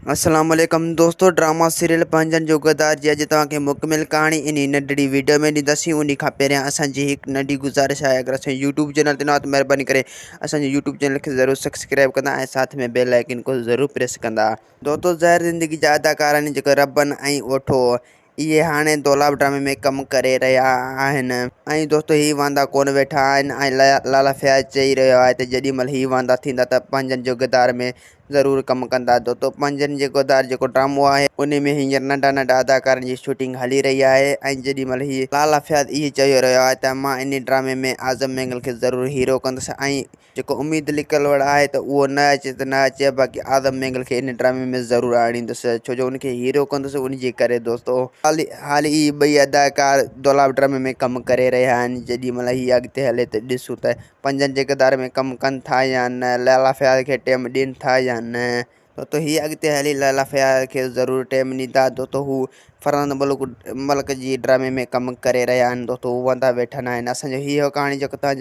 السلام عليڪم دوستو ڊراما سيريل پنهنجن جو غدار جي اڄ توهان کي مڪمل ڪهاڻي انهي ننڍڙي ويڊيو ۾ ڏينداسين انهي کان پهريان اسان جي هڪ ننڍي گذارش آهي اگر اسان يوٽيوب چينل تي نه ته مهرباني ڪري اسان جي يوٽيوب چينل کي ضرور سبسڪرائب ڪندا ۽ ساٿ ۾ بيل آئيڪن کي ضرور پريس ڪندا. دوستو زهر زندگي جا اداڪار آهن جيڪو ربن ۽ اوٺو اهي هاڻي دولاب ڊرامي ۾ ڪم ڪري رهيا آهن ۽ دوستو هي واندا ڪونه ويٺا آهن ۽ لالا فياض چئي رهيو آهي ته جيڏي مهل هي واندا ٿيندا ته پنهنجن جو غدار ۾ ضرور ڪم ڪندا دوستو پنهنجن جي غدار جيڪو ڊرامو آهي انهي ۾ هينئر ننڍا ننڍا اداڪارن جي شوٽنگ هلي رهي آهي ۽ جيڏي مهل هي لالا فياض اهي چئي رهيو آهي ته مان انهي ڊرامي ۾ اعظم مينگل کي ضرور هيرو ڪندس ۽ جيڪو اميد لڪل وڙ آهي ته اهو نه اچي ته نه اچي باقي اعظم مينگل کي ان ڊرامي ۾ ضرور آڻيندس ڇو جو ان کي هيرو ڪندس ان جي ڪري دوستو حال هي ٻئي اداڪار دولاب ڊرامي ۾ ڪم ڪري رهيا آهن جيڏي مهل هي اڳتي هلي ته ڏسون ته پنجن جي ڪردار ۾ ڪم ڪن ٿا يا نه لالا فياض کي ٽيم ڏين ٿا يا نه دوستو هي اڳتي هلي لالا فياض کي ضرور ٽيم ڏيندا دوستو هو فرحان ملڪ ملڪ جي ڊرامي ۾ ڪم ڪري رهيا آهن دوستو هو واندا ويٺا ناهن اسان جو هي هو ڪهاڻي جيڪو توهان.